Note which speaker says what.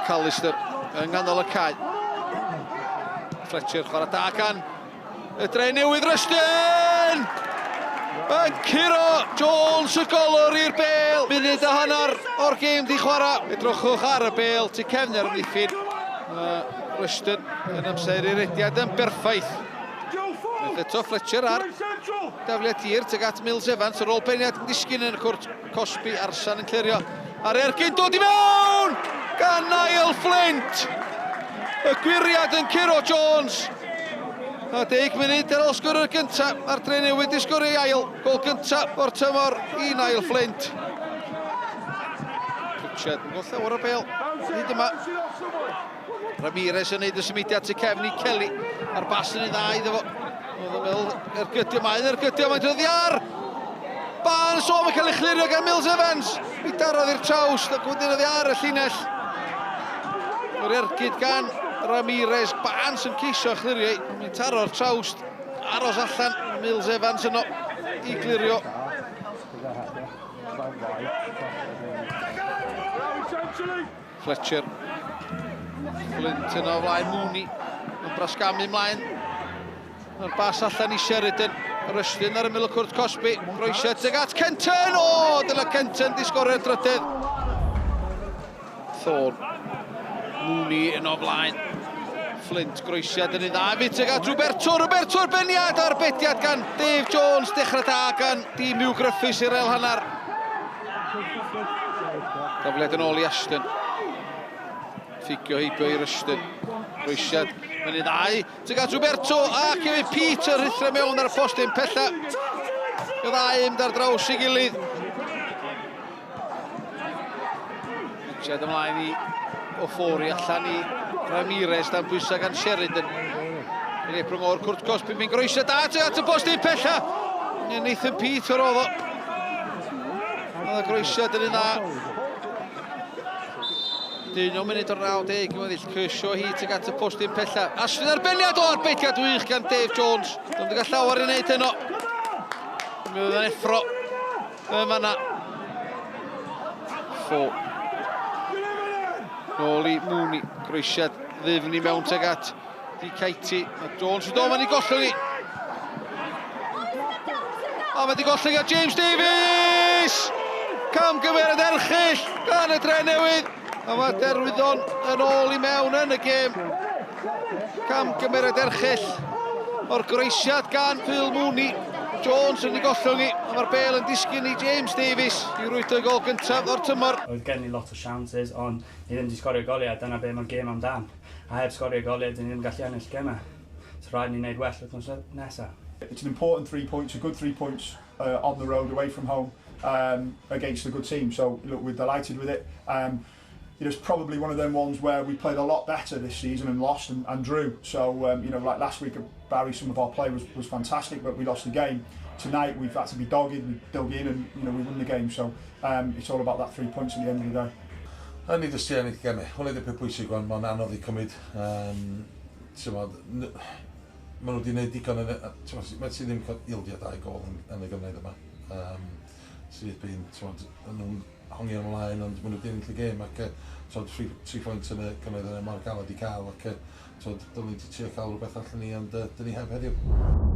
Speaker 1: McAllister yng nghanol y cae. Fletcher chwarae da gan y dre newydd Rushton! Yn curo Jones y golwr i'r bel. Munud a hanner o'r gêm di chwarae. Edrychwch ar y bel, tu cefn ar amddiffyn. Mae Rushton yn amseru'r rediad yn berffaith. Unwaith eto Fletcher ar dafliad hir tuag at Mills Evans ar ôl peniad yn disgyn yn y cwrt cosbi Arsan yn clirio a'r ergyd dod i mewn gan Niall Flint. Y gwyriad yn curo Jones. A deg munud ar ôl sgwrio'r gyntaf, mae'r Drenewydd wedi sgorio ei ail gol gyntaf o'r tymor i Niall Flint. Pritchard yn gweld llawer o bel hyd yma. Ramirez yn neud y symudiad tu cefn i Kelly. A'r bas yn ei dda iddo fo. Oedd yn meddwl, ergydio, mae'n ergydio, mae'n dod ar! Barnes, o, mae'n cael ei chlirio gan Mills Evans. Mi darodd i'r trawst, ac wedyn oedd ar y llinell. Yr ergyd gan Ramirez, Barnes yn ceisio chlirio i. Mae'n taro'r trawst, aros allan, Mills Evans yno i glirio. Fletcher. Flint yno o flaen Mooney. Yn brasgamu mlaen. Mae'r bas allan i Sheridan. Rushton ar ymyl y cwrt cosbi. Groesiad tuag at Kenton! O, dyna Kenton di sgorio'r drydydd. Thorne. Mooney yno o flaen. Flint groesiad yn ei dda hefyd tuag at Roberto. Roberto arbeniad arbediad gan Dave Jones. Dechrau da gan dîm Hugh Griffiths i'r ail hanner. Dafliad yn ôl i Ashton. Ffigio heibio i Rushton. Groesiad yn ei ddau. Tuag at Roberto ac hefyd Peter rhuthro mewn ar y postyn pella. Y ddau mynd ar draws ei gilydd. Siad ymlaen i Ofori allan i Ramirez dan bwysau gan Sheridan. Yn ei o'r cwrt cosbi, mi'n groesio da tuag at y postyn pella. Nathan Peter oedd o. Oedd y groesiad yn un dda. Deunaw munud o'r 90 yn weddill. Kershaw hi tuag at y postyn pella. Ashton arbeniad o arbediad wych gan Dave Jones. Dwi'n wedi cael llawer i wneud heno. Mi oedd yn effro yn fanna. Ffo. Nôl i Mooney. Groesiad ddyfn i mewn tuag at Di Caeti. Mae Jones yn dod, mae'n ei gollwng i. A mae wedi gollwng at James Davies! Cam gymerad erchyll gan y dre newydd. A mae Derwyddon yn ôl i mewn yn y gêm. Cam gymerad erchyll o'r groesiad gan Phil Mooney. Jones yn ei gollwng i, a mae'r bel yn disgyn i James Davies i rwydo gol gyntaf o'r tymor.
Speaker 2: Oedd gen ni lot o chances, ond ni ddim wedi sgorio goliau, dyna be mae'r gêm amdan. A heb sgorio goliau, dyn ni ddim yn gallu ennill gemau. So rhaid ni wneud well wythnos nesaf.
Speaker 3: It's an important three points, a good three points uh, on the road away from home um, against a good team. So look, we're delighted with it. Um, you know, it's probably one of them ones where we played a lot better this season and lost and, and drew. So, um, you know, like last week at Barry, some of our play was, was fantastic, but we lost the game. Tonight we've had to be dogged, we dug in and, you know, we won the game. So um, it's all about that three points at the end of the day.
Speaker 4: A ni jyst ennill gemau. Hwnna ydy'r peth pwysig wan, mae'n anodd i cymryd. Um, Maen nhw wedi gwneud digon yn... Mae ti ddim cael ildio dau gol yn, yn y gyfnod yma. Um, sydd byn, ti'n nhw'n hongi ymlaen, ond maen nhw wedi ennill y gêm ac uh, tri, tri phwynt yn y cyfnod yna mor galed i cael ac uh, dylwn ni trio cael rhywbeth allan ni, ond uh, dyn ni heb heddiw.